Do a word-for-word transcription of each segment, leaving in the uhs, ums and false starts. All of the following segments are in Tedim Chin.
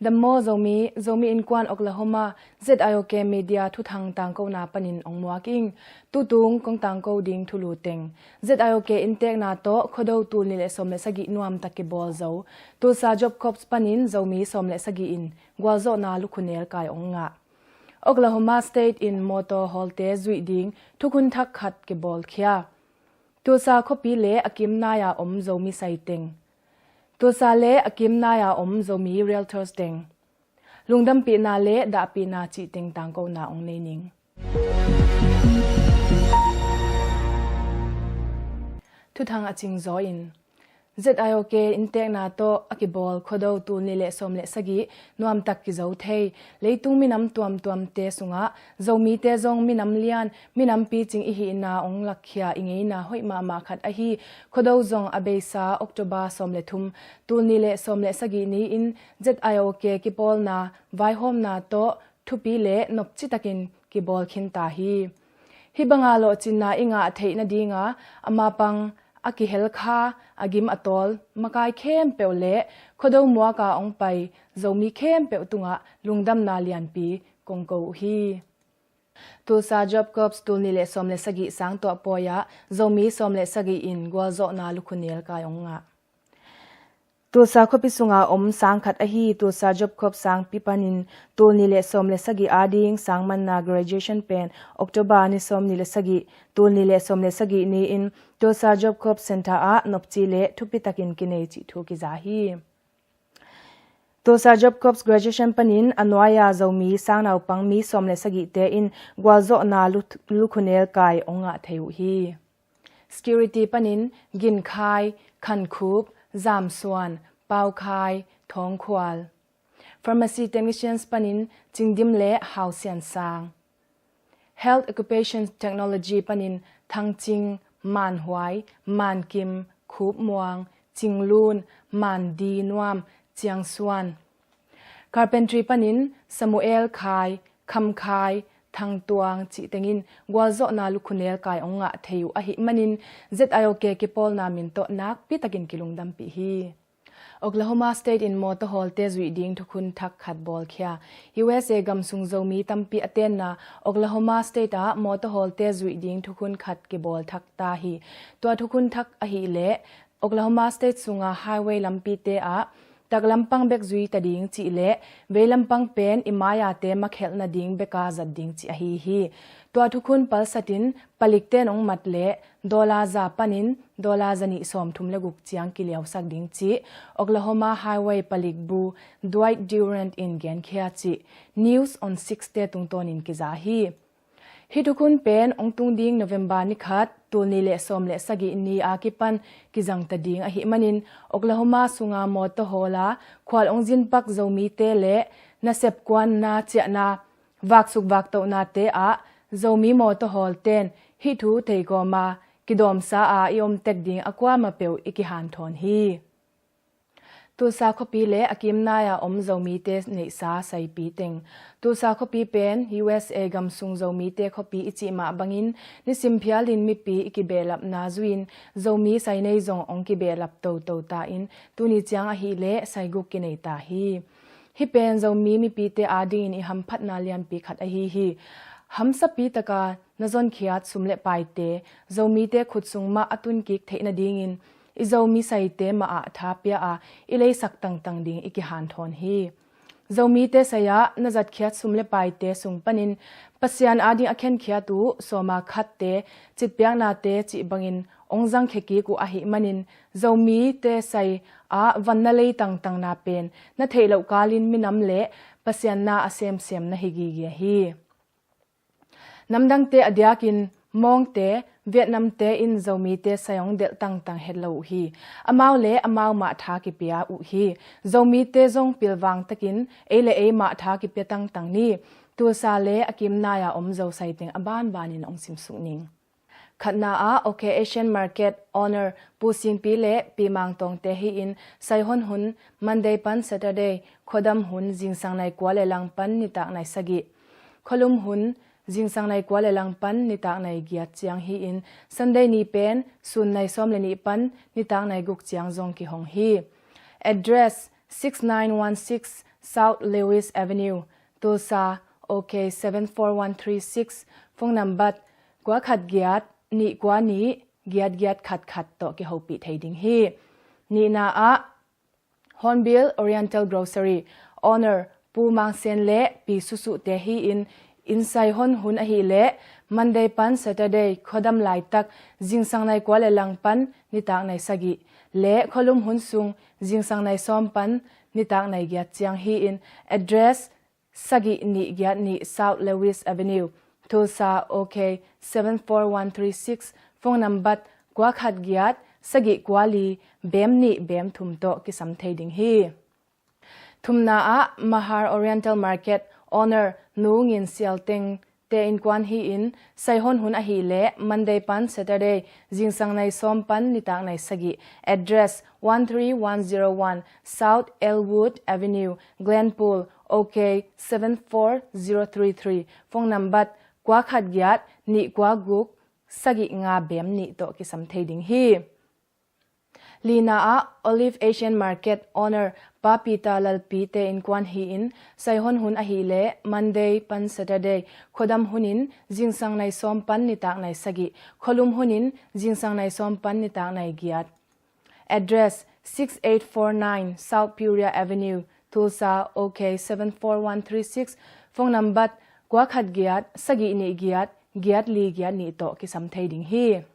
Dammaw Zomi, Zomi Innkuan Oklahoma, Z I O K Media thuthang tangkona panin ong muak ing. Tutung kong tangko ding thulu teng. Z I O K inntekna tawh Khuado tul nih le sawm le sagih nuamtak kibawl zo. Tulsa Job Corps panin Zomi sawm le sagih in gualzawhna lukhunel kai ong ngah. Oklahoma State in mawtaw hawlte zuih ding thukhun thak khat kibawlkhia. Tulsa khuapi le a kimnai-a om Zomi sai teng. Tulsa le a kimnai-a om Zomi Realtors teng. Lungdampihna le dahpihna cih teng tangkona ong nei ning. Thuthang a cing zaw in. Z I O K inntekna tawh a kibawl Khuado tul nih le sawm le sagih nuamtak kizo thei. Leitung minam tuamtuamte sungah Zomite zong minam lian, minam picing i hihna ong lakkhia i ngeina hoih mahmah khat ahi Khuado zong a beisa October sawm le thum, tul nih le sawm le sagih ni-in Z I O K kipawlna vaihawmna tawh thupi le nopci takin kibawl khinta hi. Hih banga lawhcinna i ngah theih nadinga a mapang a kihel kha, a gim a tawl makai khempeuh le Khuado muaka ong pai Zomi khempeuh tungah lungdamna lianpi kong ko uh hi. Tulsa Job Corps tul nih le sawm le sagih sang tuah pawi-ah Zomi sawm le sagih in gualzawhna lukhunel kai ong ngah. Tulsa khuapi sunga om sang khat ahi Tulsa Job Corps sangpi panin tul nih le sawm le sagih ading sang manna graduation pen October ni sawm nih le sagih, tul nih le sawm le sagih ni-in Tulsa Job Corps Center ah nopci le thupi takin kinei cih thu kiza hi. Tulsa Job Corps graduation panin a nuai-a Zomi sang naupang mi sawm le sagihte in gualzawhna lu-, lukhunel kai ong ngah thei uh hi. Security panin Ginkhai, Khankhup, Zamsuan, Paukhai, Thawngkhual. Pharmacy technicians panin Cingdim le Hausiansang. Health Occupations Technology panin Thangcing, Manhuai, Mankim, Khupmuang, Cinglun, Mandi Nuam, Ciangsuan. Carpentry panin Samuel Khai, Kham Khai, Thang Tuang cih tengin gualzawhna lukhunel kai ong ngah thei uh ahih manin Z I O K kipawlna min tawh nakpi takin kilungdampih hi. Oklahoma State in mawtaw hawlte zuih ding thukhun thak khat bawlkhia. U S A gamsung Zomi tampi a tenna Oklahoma State ah mawtaw hawlte zuih ding thukhun khat kibawl thak ta hi. Tua thukhun thak ahih leh Oklahoma State sunga highway lampite ah taklam pang bek zui ta ding cih le veilam pang pen i mai-ate makhelh nading beka zat ding cih ahi hi. Tua thukhun palsatin palikten ong mat le dollar za panin dollar za nih sawmthum le guk ciang kiliausak ding cih Oklahoma Highway palikbu Dwight Durand in genkhia cih News on Six te tungtawnin kiza hi. Hih thukhun pen ong tung ding November ni khat, tul nih le sawm le sagih ni a kipan kizangta ding ahih manin Oklahoma sunga mawtaw hawla khual ong zinpak Zomite le nasep kuanna ciahna vaksuk vaktohnate ah Zomi mawtaw hawlten hih thu theikawma kidawmsa a i om tek ding a kuama peuh i kihanthawn hi. Tulsa khuapi le a kimnai-a om Zomite neihsa saipi teng. Tulsa khuapi pen U S A gamsung Zomite khuapi i cih mah bangin nisim phialin mipi i kibehlapna zuin Zomi sainei zong ong kibehlap toto ta in tuni ciang ahih leh saiguk kinei ta hi. Hih pen Zomi mipite adingin i hamphatna lianpi khat ahi hi. Hamsapi taka na zonkhiat sum le paite Zomite khut sung mah a tunkik theih nadingin i Zomi saite mah ah tha pia a i leisak tangtang ding i kihanthawn hi. Zomite sai-ah na zatkhiat sum le paite sung panin Pasian ading a khenkhiat uh sawma khatte, citpiaknate cih bangin ong zangkhia kik uh ahih manin Zomite sai-ah van na lei tangtangna pen na theih loh kalin minam le Pasian na a semsem na hi gige hi. Namdangte a diakin Mawngte, Vietnamte in Zomite sai ong delh tangtang het lo uh hi. Amau le amau mah tha kipia uh hi. Zomite zong pilvang takin ei le ei mah tha kipia tangtang ni. Tulsa le a kimnai-a om Zo sai teng a banbanin ong simsuk ning. Khatna ah OK Asian Market owner Pu Singpi le Pi Mang Tawngte hi-in sai hon hun Monday pan Saturday, khuadam hun zingsang nai kua le lang pan nitak nai sagih, khualum hun zingsang nai kua le lang pan nitak nai giat ciang hi-in Sunday ni pen sun nai sawm le nih pan nitak nai guk ciang zong kihong hi. Address: six nine one six South Lewis Avenue, Tulsa, OK seven four one three six, phone number kua khat giat nih kua nih giat giat khat khat tawh kihopih thei ding hi. Nihna ah Hornbill Oriental Grocery owner Pu Mang Sen le Pi Susu te hi in, inn sai hon hun ahih leh Monday pan Saturday khuadam laitak zingsang nai kua le lang pan nitak nai sagih le khualum hun sung zingsang nai sawm pan nitak nai giat ciang hi in, address sagih nih giat nih South Lewis Avenue, Tulsa, OK seven four one three six, phone number kua khat giat sagih kua li bem nih bem thum tawh kisam thei ding hi. Thumna ah Mahar Oriental Market owner Nu Ngin Sial Teng te innkuan hi in, sai hon hun ahih leh Monday pan Saturday zingsang nai sawm pan nitak nai sagih, address one three one zero one South Elwood Avenue, Glenpool, OK seven four zero three three, phone number kua khat giat nih kua guk sagih nga bem nih tawh kisam thei ding hi. Lina ah Olive Asian Market owner Pa Peter Lalpi te innkuan hi in, sai hon hun ahih leh Monday pan Saturday khuadam hunin zingsang nai sawm pan nitak nai sagih, khualum hunin zingsang nai sawm pan nitak nai giat. Address six eight four nine South Peoria Avenue, Tulsa, OK seven four one three six, phone number kua khat giat sagih nih giat giat li giat nih tawh kisam thei ding hi.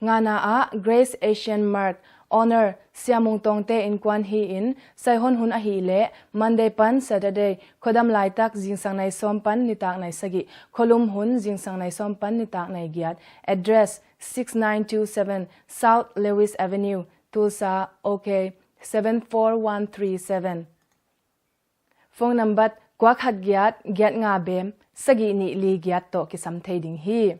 Ngana ah Grace Asian Mart owner Sia Mung Tong te innkuan hi in, sai hon hun ahih leh Monday pan Saturday khuadam laitak zingsang nai sawm pan nitak nai sagih, khualum hun zingsang nai sawm pan nitak nai giat, address six nine two seven South Lewis Avenue, Tulsa, OK seven four one three seven. Phone number kua khat giat giat nga bem sagih nih li giat tawh kisam thei ding hi.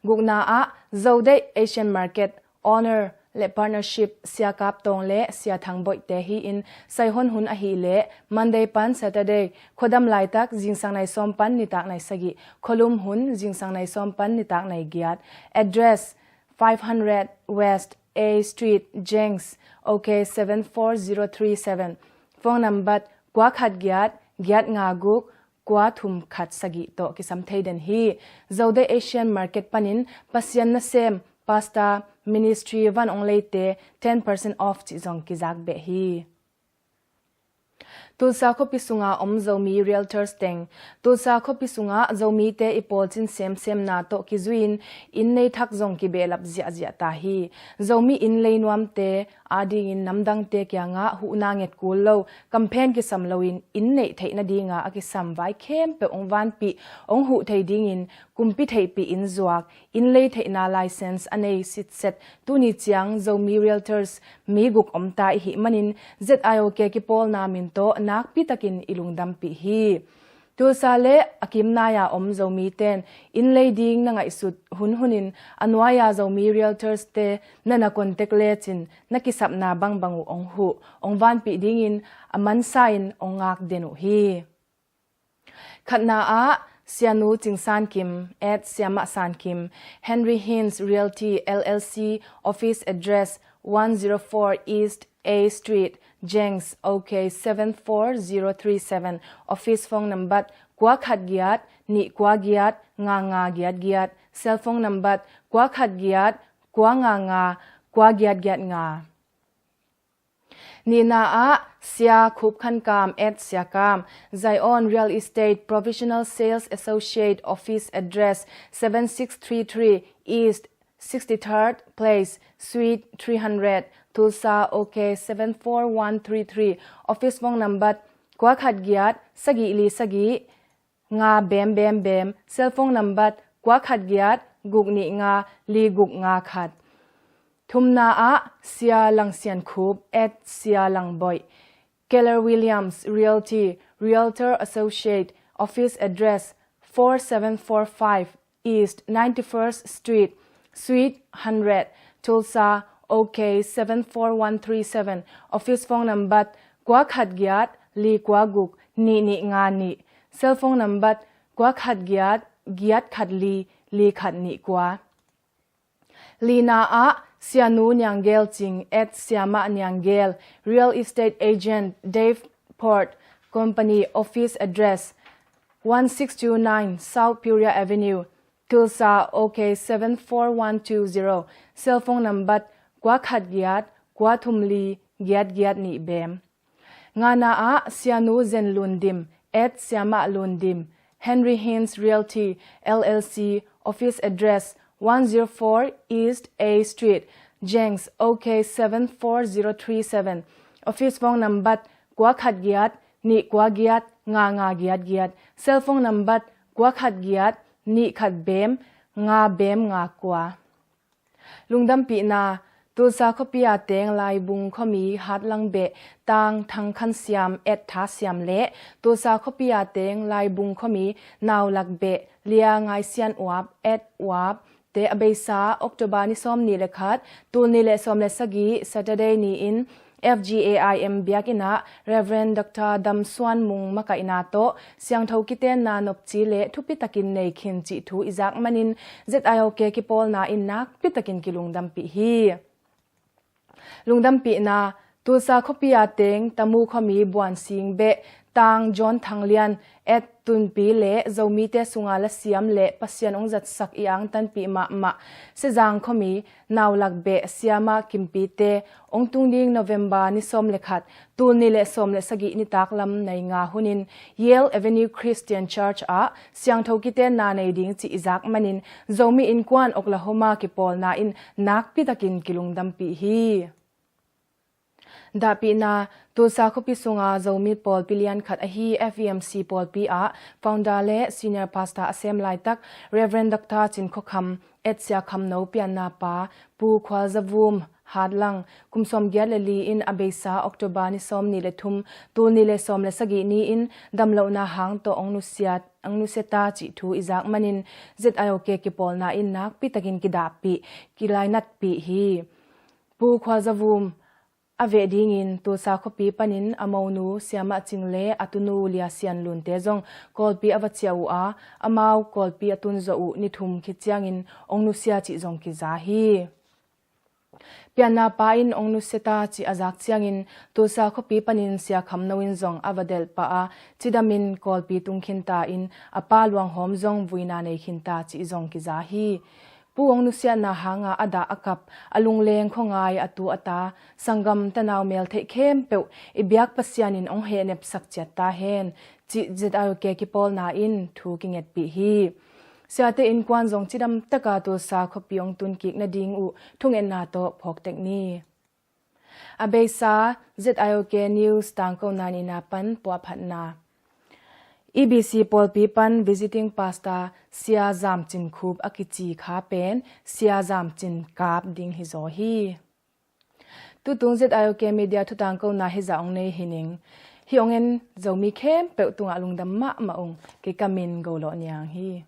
Gukna ah Zodeih Asian Market owner le partnership Sia Kap Tawng le Sia Thang Boih te hi in, sai hon hun ahih leh Monday pan Saturday khuadam laitak zingsang nai sawm pan nitak nai sagih, khualum hun zingsang nai sawm pan nitak nai giat, address five hundred West A Street, Jenks, OK seven four zero three seven, phone number kua khat giat giat nga guk kua thum khat sagih tawh kisam thei den hi. Zodeih Asian Market panin Pasian nasem, pastor, ministry van ong leite ten percent off cih zong kizak beh hi. Tulsa khuapi sunga om Zomi Realtors teng. Tulsa khuapi sunga Zomite i pawlcin semsemna tawh kizui-in inn nei thak zong kibehlap ziahziah ta hi. Zomi inn lei nuamte adingin namdangte kiangah huhna nget kul lo, kamphen kisam loin inn neih theih nadinga a kisam vai khempeuh ong vanpih, ong huh thei dingin kumpi theihpih inn zuak, inn lei theihna license a nei sitset tuni ciang Zomi Realtors mi guk om ta i hih manin Z I O K kipawlna min tawh nakpi takin i lungdampih hi. Tulsa le a kimnai-a om Zomite'n inn lei ding na ngaihsut hunhunin a nuai-a Zomi Realtors te na na contact lecin na kisapna bangbang uh ong huh, ong vanpih dingin a mansa-in ong ngak den uh hi. Khatna ah Sianu Cing San Kim at Siamah San Kim, Henry Hinz Realty L L C, office address one zero four East A Street, Jenks, OK seven four zero three seven, office phone number kua khat giat nih kua giat nga nga giat giat, cell phone number kua khat giat kua nga nga kua giat giat nga. Nihna ah Sia Khup Khan Kam at Sia Kam, Zion Real Estate Professional Sales Associate, office address seven six three three East sixty-third Place, Suite three hundred, Tulsa, OK seven four one three three, office phone number kua khat giat sagih li sagih nga bem bem bem, cell phone number kua khat giat guk nih nga li guk nga khat. Thumna ah Sia Lang Sian Khup at Sia Lang Boih, Keller Williams Realty, Realtor Associate, office address four seven four five East ninety-first Street, Suite hundred, Tulsa, OK seven four one three seven, office phone number kua khat giat li kua guk nih nih nga nih, cell phone number kua khat giat giat khat li li khat nih kua. Lina ah Sianu Niang Gel Cing at Siamah Niang Gel, Real Estate Agent, Dave Port, Company, office address one six two nine South Peoria Avenue, Tulsa, OK seven four one two zero, cell phone number kua khat giat kua thum li giat giat nih bem. Ngana ah Sianu Zen Lundim at Siamah Lundim, Henry Hinz Realty L L C, office address one zero four East A Street, Jenks, OK seven four zero three seven, office phone number kua khat giat nih kua giat nga nga giat giat, cell phone number kua khat giat nih khat bem nga bem nga kua. Lungdampihna, Tulsa khuapi a teng Laibung khuami Hatlang beh Tang Thang Khan Siam at Tha Siam le Tulsa khuapi a teng Laibung khuami Naulak beh Lia Ngai Sian Uap at Uap te a beisa October ni sawm nih le khat, tul nih le sawm le sagih Saturday ni-in F G A I M biakinn ah Reverend Doctor Dam Suan Mung makaihna tawh siangtho kitenna nopci le thupi takin nei khin cih thu i zak manin Z I O K kipawlna in nakpi takin kilungdampih hi. Lungdampihna, Tulsa khuapi a teng Tamu khuami Buan Sing beh Tang John Thang Lian at Tunpi le Zomite sunga lasiam le Pasian hong zatsak i angtanpih mahmah Sezang khuami Naulak beh Siama Kimpite hong tung ding November ni sawm le khat, tul nih le sawm le sagih nitaklam nai nga hunin Yale Avenue Christian Church ah siangtho kitenna nei ding cih i zak manin Zomi Innkuan Oklahoma kipawlna in nakpi takin kilungdampih hi. Dahpihna, Tulsa khuapi sunga Zomi pawlpi lian khat ahi F E M C pawlpi ah founder le senior pastor a sem laitak Reverend Doctor Cin Khua Kham at Sia Kham No pianna pa Pu Khual Za Vum Hatlang kum sawm giat le li in a beisa October ni sawm nih le thum, tul nih le sawm le sagih ni-in damlohna hang tawh hong nusiat, hong nusia ta cih thu i zak manin Z I O K kipawlna in nakpi takin kidahpih, kilainatpih hi. Pu Khual Za Vum a veh dingin Tulsa khuapi panin a monu Siamah Cing le a tunu Lia Sian Lunte zong Kawlpi a va ciah uh a, amau Kawlpi a tun zawh uh ni thum khit ciangin hong nusia cih zong kiza hi. Pianna pa in hong nusia ta cih a zak ciangin Tulsa khuapi panin Sia Kham No in zong a va delh pah a, cidamin Kawlpi tung khin ta in a pa luanghawm zong vuina nei khin ta cih zong kiza hi. Pu hong nusiatna hanga a dah a kap, a lungleng khuangai a tu a ta, sanggam tanau meltheih khempeuh i biak Pasian in hong hehnepsak ciat ta hen, cih Z I O K kipawlna in thu kingetpih hi. Siate innkuan zong cidam taka Tulsa khuapi hong tunkik nading uh thungetna tawh phawktek ni. A beisa Z I O K News tangkona nihna pan puahphatna. E B C pawlpi pan visiting pastor Sia Zam Cin Khup a kici kha pen Sia Zam Cin Kap ding hi zaw hi. Tutung Z I O K media thutangkona hi zah hong nei hi ning. Hi hong en Zomi khempeuh tungah lungdam mahmah ung. Kei ka min Go Lawh Niang hi.